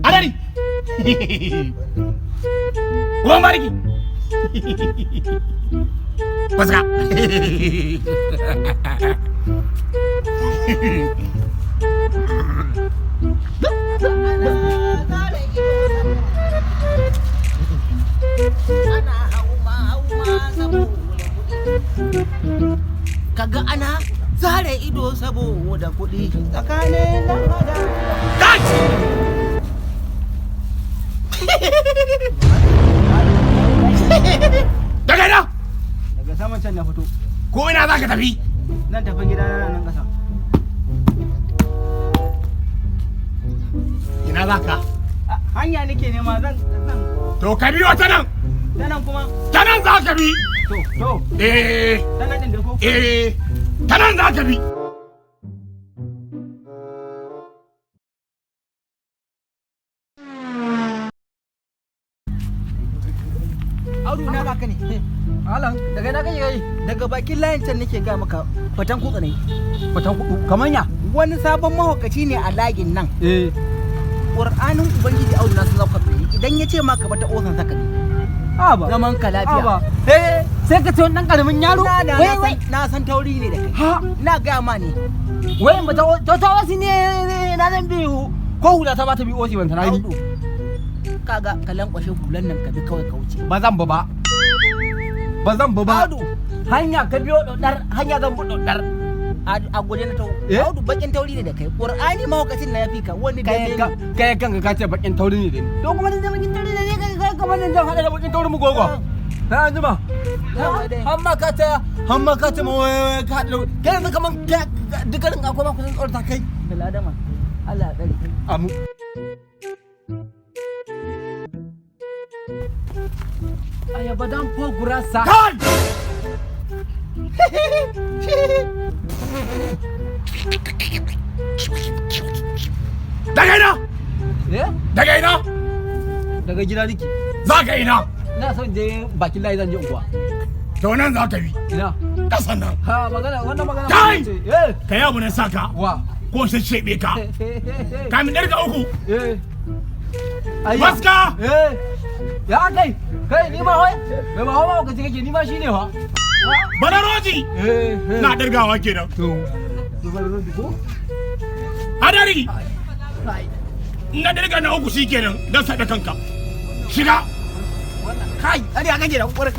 Hadari. Uban bariki. Waska. Ana hauma hauma saboda kuɗi. Kaga ana zare ido saboda kuɗi tsakanin dan adam. Kai! Daga ina? Daga saman can na fito. Ko ina za ka tafi? Zan tafi gida na nan ƙasa. Ina za ka? Hanya nake nema zan zan To ka biyo ta nan. Ta nan kuma. Ta nan za ka bi. To. Eh, Ta nan din da ko? Eh, ta nan za ka bi. Audu na baka ne. Alan, daga ina kake kai? Daga bakin layin can nake ga maka fatan kutsa ne. Fatan kudu. Kaman ya? Wani sabon mahaukaci ne a layin nan. Eh. Qur'anin Ubangiji Audu na sun zauka tsaye idan ya ce maka bata osan saka ne. Aba. Zaman ka lafiya. Aba. Eh, sai ka ce wani dan karamin yaro? Na Wai wai. na san tauri ne da kai. Ha? Na ga ma ne. Wai ba ta ta wasi ne na zan bi ko hula ta ba ta bi osi ban ta na bi. Audu. Kaga ka lankwashe hulan nan ka bi kawai ka wuce. Ba zan ba ba. Ba zan ba ba. Audu. Hanya ka biyo dodar, hanya zan bi dodar. A guje na tau. Eh? Audu bakin tauri ne da kai. Qur'ani mahaukacin na yafi ka wani da Kai ka kai kanka ka ce bakin tauri ne da ni. To kuma ni da bakin tauri ne kai kai kamar nan zan hada da bakin tauri mu gogo. Ta anjima. Hamma ka ta hamma ka ta ma wai ka hada kai yanzu kaman dukkanin akwai ma kusan tsorata kai. Biladama. Allah ya tsare. Amu. Ayaba dan fo gurasa. Kai! Daga ina? Eh? Daga ina? Daga gida nake. Za ka ina? Ina son je bakin layi zan je unguwa. To nan za ka bi. Ina. Kasan nan. Ha magana wannan magana. Kai! Eh! Ka yi abu na saka. Wa. Ko shashshebe ka. Kamin ɗarka uku. Eh. Ayya. Waska! Eh. Ya kai. Kai ni ma wai. Mai ba hawa kace kake ni ma shine wa. Balaroji! Eh. Na ɗirgawa kenan. To. To balaroji ko? Hadari! Kai. Na ɗirga na uku shikenan don saɗa kanka. Shiga! Kai, har ya kake da kokarin.